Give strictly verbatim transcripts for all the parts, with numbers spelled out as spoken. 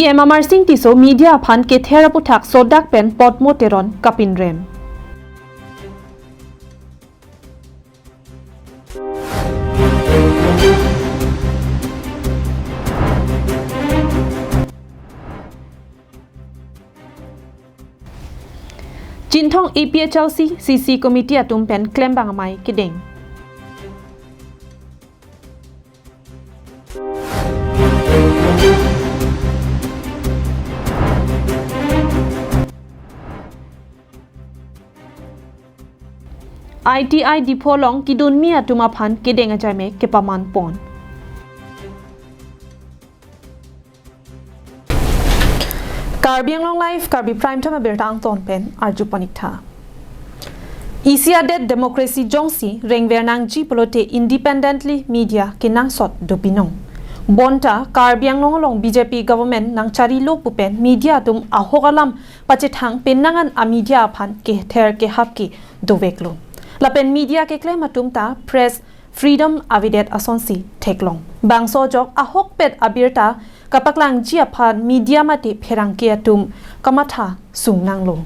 E M Amarsing Tisso media aphan kether aputhak sodak pen Potmo Teron kapinrem. Chinthong A P H L C C C Committee atum pen klembang amei kedeng. I T I Diphu along kedunmi atum aphan kedeng ajai me kepaman pon. Karbi Anglong Live, Karbi Prime Time abirta angton pen arju pon ik tha. Isi adet democracy jongsi rengver nangji pulote independently media kenangsot dopinong. Bonta Karbi Anglong along B J P government nangcharilo pu pen media atum ahok alam pachethang penang an a media aphan kether kehap ke doveklo. Lapen media keklem atum ta press freedom avedet asonsi theklong. Bangso ajok ahokpet abirta kapaklangji aphan media mate pherangke atum kamatha sungnanglo.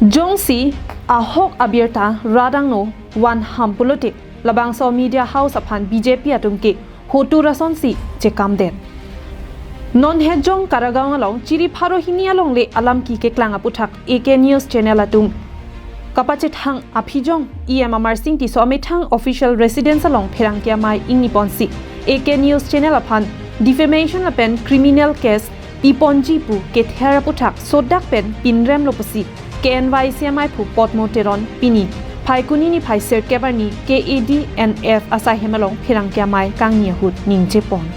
Jongsi ahok abirta radangno van ham pulote labangso media house aphan B J P atum ke hotur asonsi chekamdet. Non Hejong Karagaon along chiri pharo hini alongle alam keklang aputhak A K News Channel atum kapachethang aphi jong E M Amarsing Tisso amethang official residence along pherangke amei ingni ponsi A K News Channel aphan defamation lapen criminal case piponji pu kether aputhak sodak pen pinremlo pusi K N Y C amei phu Potmo Teron pini Phaikuni niphai sirkep arni K A D N F asai hem along pherangke amei kangni ahut ningje pon.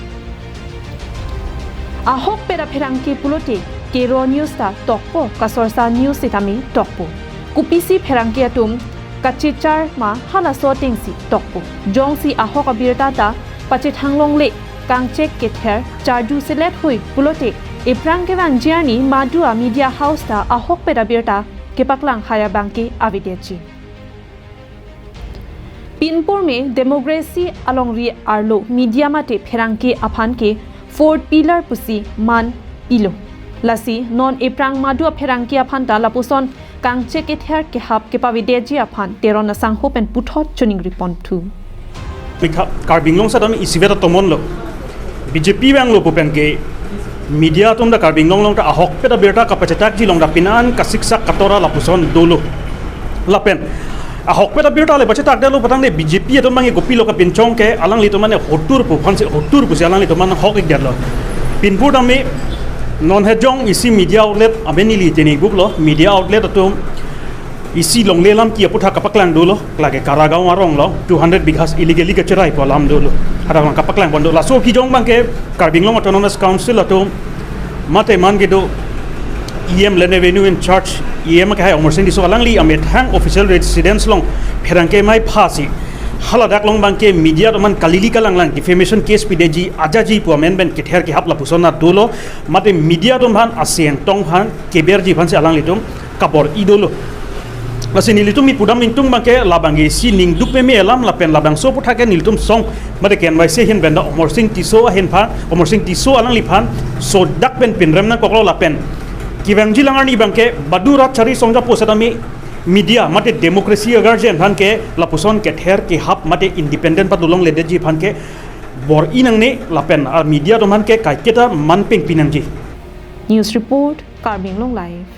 Ahokpet apherangke pulote kero news ta tokpo, kasorsa news sitame tokpo. Kopisi pherangke atum kachechar ma halaso atengsi tokpo. Jongsi ahok abirta ta pachethang longle kangchek kether chardu selet hui pulote ephrang kevangji arni madu a media house ta ahokpet abirta kepaklang hai abangke avedetji. Pinpur me democracy alongri arlo media mate pherangke aphan ke fourth pillar pusi man pilo. Lasi non ephrang madu apherangke aphan ta lapuson kangchek kether kehap kepavedetji aphan Teron asangho pen puthot choningri ponthu. Mikha Karbi Anglong sat ami isivet atomon lo. B J P vanglo pu pen ke media atum ta Karbi Anglong along ta ahokpet abirta kapachethakji along ta pinan kasiksak katora lapuson dolo. Lapen ahokpet abirta le pachethakdetlo pu tangte B J P atum abangke kopilo kapinchong ke alanglitum mane hotur pu aphansi hotur pusi alanglitum mane hok ikdetlo. Pinpur tame non Hejong isi media outlet amen ili tene buklo media outlet atum isi longle alam ke aputhak kapaklang dolo, lake Karagaon arong lo, two hundred bighas illegally kacherai pu alam dolo. Hadak lang kapaklang pon do. Laso aphi jong abangke Karbi Anglong Autonomous Council atum mate man kedo E M Land Revenue in charge E M ke hai Amarsing Tisso alangli amethang official residence along pherangke amei phasi. Haladak along abangke media atum an kalili kalanglang defamation case pideji ajaji pu amen pen kether kehap lapuson na dolo. Mate media atum aphan aseng tong aphan keberji aphansi alanglitum kabor-i dolo. Lasi nelitum mi pudam ningtung abangke labangke isi ningduk meme alam lapen labangso aputhak ke nelitum song mate K N Y C ahin pen ta Amarsing Tisso ahin aphan, Amarsing Tisso alangliphan sodak pen pinrem nangkoklo lapen kevangji alang arni abangke badu rat chari songja pusat ami media mate democracy a guardian aphan ke lapuson kether kehap mate independent padolongledetji aphan ke bor-i nangne lapen a media atum aphan ke kaiketa man pengpi nangji. News report, Karbi Anglong Live.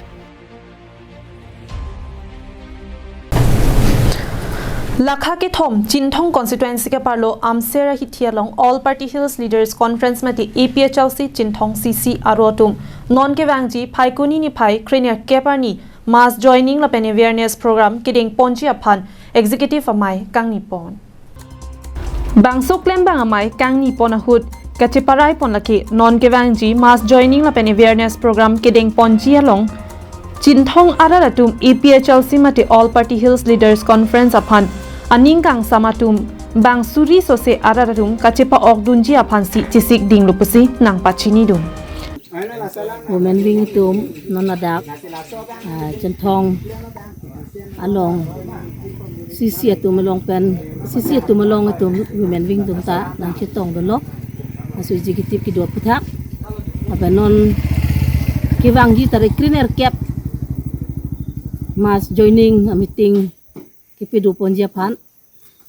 Lakha kethom Chinthong constituency keparlo Amsera hithi along All Party Hills Leaders Conference mate A P H L C Chinthong C C aro atum non kevangji Phaikuni niphai krenerkep arni mass joining lapen awareness program kedeng ponji aphan executive amei kangni pon. Bangso klembang amei kangni pon ahut kacheparai pon lake non kevangji mass joining lapen awareness program kedeng ponji along Chinthong arat atum A P H L C mate All Party Hills Leaders Conference aphan aning kangsam atum bang suri sose arat atum kachepa-okdunji aphansi chesik dinglo pusi nangpachinidun. Women wing atum non ladak, ah, Chinthong along C C atum along pen, C C atum along atum women wing atum ta nangchetong dolo. So executive kedo aphuthak, lapen non kevangji tarik krenerkep mass joining meeting kepadoponji aphan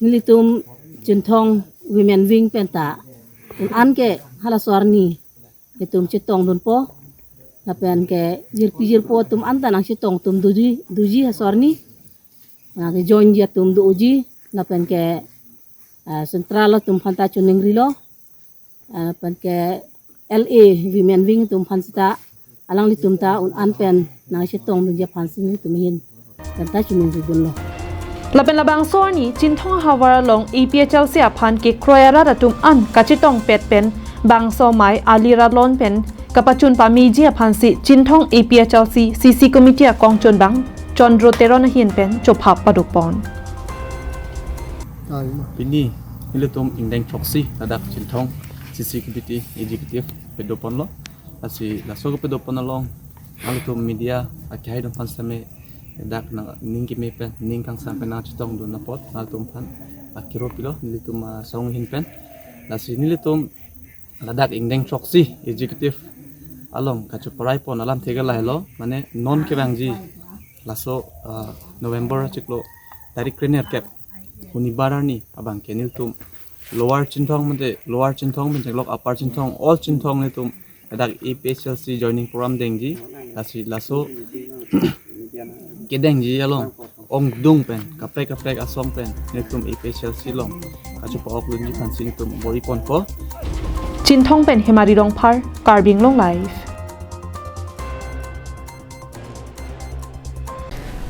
nelitum Chinthong Women Wing pen ta un-an ke halaso arni nelitum chetongdunpo. Lapen ke jirpi jirpo atum anta nangchetong atum doji, doji halaso arni. Nangkejoinji atum doji. Lapen ke, ah, central atum aphanta choningrilo. Ah, lapen ke L A Women Wing atum aphan seta alanglitum ta un-an pen nangchetongdunji aphansi nelitum ahin pen ta choningridunlo. Lapen labangso arni Chinthong ahavar along A P H L C aphan kekroi arat atum an kachetongpet pen bangso amei ali rat along pen kapachun pameji aphansi Chinthong A P H L C C C committee akongchunbang Chandro Teron ahin pen chophap padopon. Pini nelitum ingdeng throksi ladak Chinthong C C committee executive padoponlo. Lasi laso kepadopon along nangtum media akehai atum aphan sitame dak nangning keme pen, ning kangsam pen nangchetongdun apot nangtum aphan akiro pilo nelitum asong ahin pen. Lasi nelitum ladak ingdeng throksi executive along kacheparaipon alamthe ke lahelo, mane non kevangji laso, ah, November achiklo tarik krenerkep, hunibar arni abang ke nelitum Lower Chinthong mate, Lower Chinthong pen chenglok Upper Chinthong, all Chinthong nelitum ladak A P H L C joining program dengji. Lasi laso kedengji along ongdung pen kaprek kaprek asong pen nelitum A P H L C along kachepa-ok dunji aphansi nelitum bor-iponpo. Chinthong pen Hemari Rongphar, Karbi Anglong Live.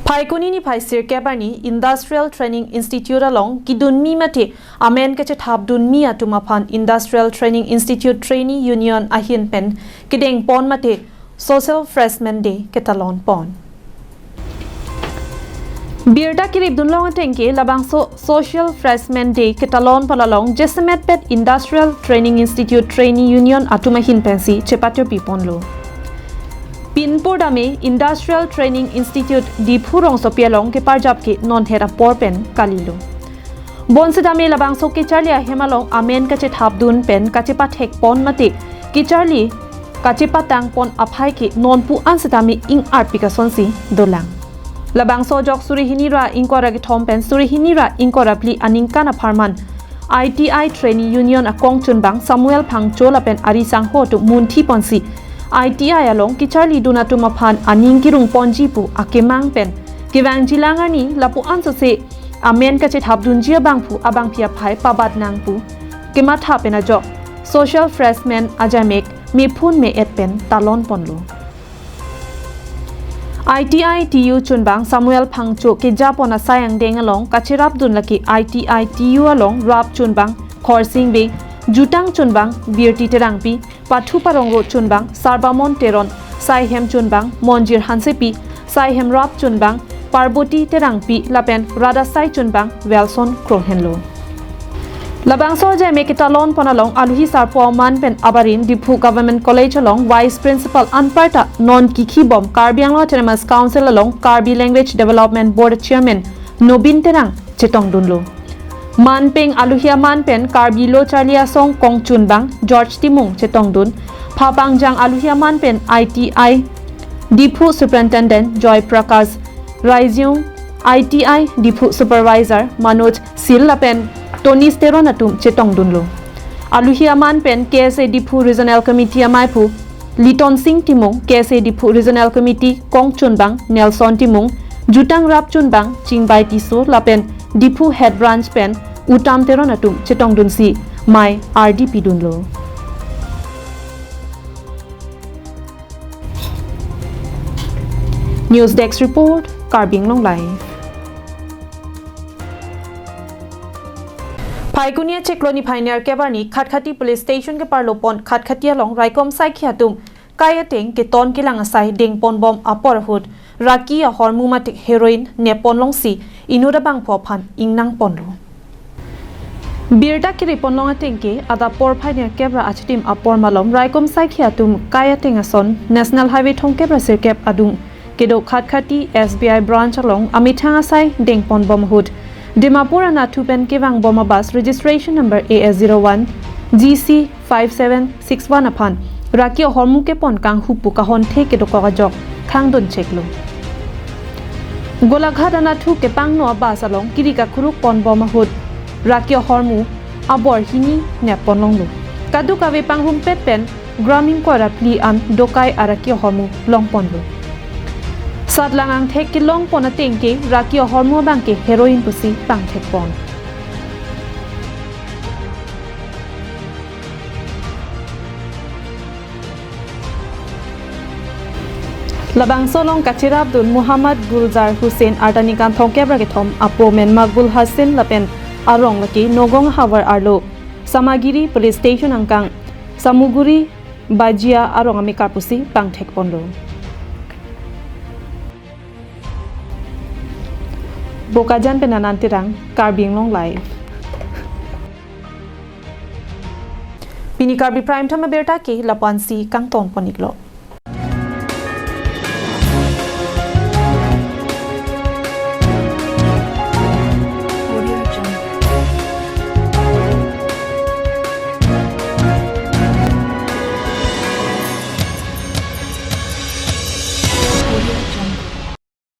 Phaikuni niphai sirkep arni Industrial Training Institute along kedunmi mate amen kachethapdunmi atum aphan Industrial Training Institute Trainee Union ahin pen kedengpon mate Social Freshman Day ketalonpon. Birta keripdunlong ateng ke labangso Social Freshman Day ketalonpon along jasemetpet Industrial Training Institute Trainee Union atum ahin pensi chepatirpiponlo. Pinpur dame Industrial Training Institute Diphu rongsopi along keparjap ke nonhet apor pen kalilo. Bonsitame labangso kecharli ahem along amen kachethapdun pen kachepathekpon mate kecharli kachepatangpon aphai ke nonpu an sitame ing-arpik asonsi dolang. Labangso ajok suri hini ra ingkoi ra kethom pen suri hini ra ingkoi ra phli aningkan apharman I T I Trainee Union akongchunbang Samuel Phangcho lapen ari sangho atum munthi ponsi I T I along kecharlidun atum aphan aning kerungponji pu akemang pen kevangjilang arni lapu ansose amen kachethapdunji abangphu abangpi aphai pabat nang pu kematha pen ajok Social Freshman ajamek mephun me-et pen talonponlo. I T I T U chunbang Samuel Phangcho kejapon asai angdeng along kacherapdun lake I T I T U along rap chunbang Khorsing Bey, jutang chunbang Birti Terangpi, pathu parong ro chunbang Sarbamon Teron, saihem chunbang Monjir Hansepi, saihem rap chunbang Parboti Terangpi lapen rat asai chunbang Welson Krohenlo. Labangso ajamek ketalonpon along aluhi sarpo aman pen abarim Diphu Government College along Vice Principal anparta non kikhibom Karbi Anglong Autonomous Council along Karbi Language Development Board Chairman Nobin Terang chetongdunlo. Manpeng aluhi aman pen Karbi Lo Charli Asong kongchunbang George Timung chetongdun. Phapangjang aluhi aman pen I T I Diphu Superintendent Joy Prakash Raijung, I T I Diphu Supervisor Manoj Sil lapen Tonis Teron atum chetongdunlo. Aluhi aman pen K S A Diphu Regional Committee amaiphu Liton Sing Timung, K S A Diphu Regional Committee kongchunbang Nelson Timung, jutang rap chunbang Chingbai Tisso lapen Diphu Head Branch pen Utam Teron atum chetongdunsi mei ardi pidunlo. News Desk Report, Karbi Anglong Live. Phaikuni achiklo niphai nerkep arni Khatkhati Police Station keparlopon Khatkhati along raikom saikhi atum kai ateng keton kelang asai dengponbom apor ahut raki ahormu mate heroin nepponlongsi inut abangphu aphan ingnangponlo. Birta keriponlong ateng ke adap porphai nerkep ra achitim apor malom raikom saikhi atum kai ateng ason National Highway thomkep ra sirkep adung kedo Khatkhati S B I branch along amethang asai dengponbom ahut Dimapur anathu pen kevangbom abus registration number A S zero one G C five seven six one aphan raki ahormu kepon kanghu pu kahon the kedokok ajok khangdun cheklo. Golaghat anatthu kepangno a-bus along kiri kakuruk ponbom ahut raki ahormu abor hini nep ponlonglo. Kadokave pangrumpet pen Grameen Koira phli an dokai araki ahormu longponlo. Satlang angthek kelongpon ateng ke raki ahormu abang ke heroin pusi pangthekpon. Labangso along kacherapdun Muhammad Gulzar Hussain arta ningkan thomkep ra kethom apo men Makbul Hussain lapen arong lake Nagaon havar arlo Samagiri Police Station angkang Samuguri Bajia arong amekar pusi pangthekponlo. Bokajan pen Anand Terang, Karbi Anglong Live. Pini Karbi Prime Time abirta ke lapu-ansi kangtonpon-iklo.